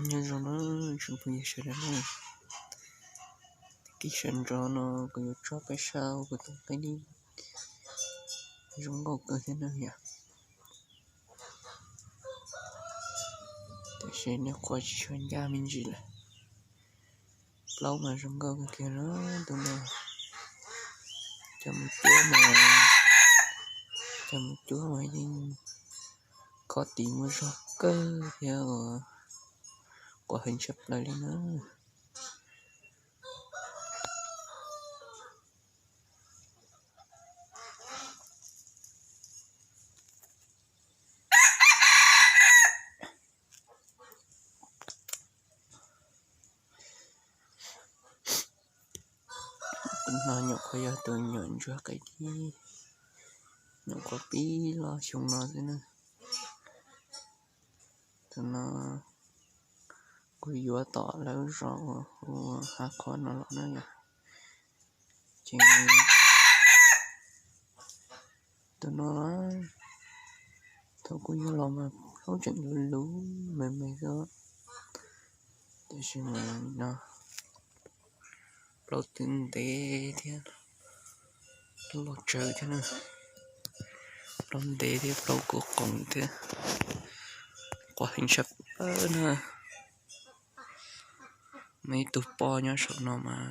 Nyob zoo na tsoom phooj ywg sawv daws na, tag kis sawv ntxov no kuv yuav tso peb saib kuv tus qib dib zoo nkauj kawg thiab na yom. Tiam sis nws qhuav tsis tshua ncaj me ntsis lawm. Plaub mas zoo nkauj kawg kiag na, tus no. Cov mus cuab mas, cov mus cuab mas yeej khob tis muaj zog kawg thiab, quav heev tshaj plaws li na. Tus no nyuam qhuav yog tus nyuam ntsuag qib dib, nyuam qhuav pib loj xyoo no xwb na. Tus no kuv yuav tom lawv zos uas hu Hav Qhov no los na yom. Ces tus no, thaum kuv yuav los mas plaub tseem luv luv me me xwb, tiam sis mas no plaub twb ntev thiab, plaub los tsawv thiab na, plaub ntev thiab plaub kuj qoos thiab, quav heev tshaj plaws na. Muaj ib tug poj nyob saum no mas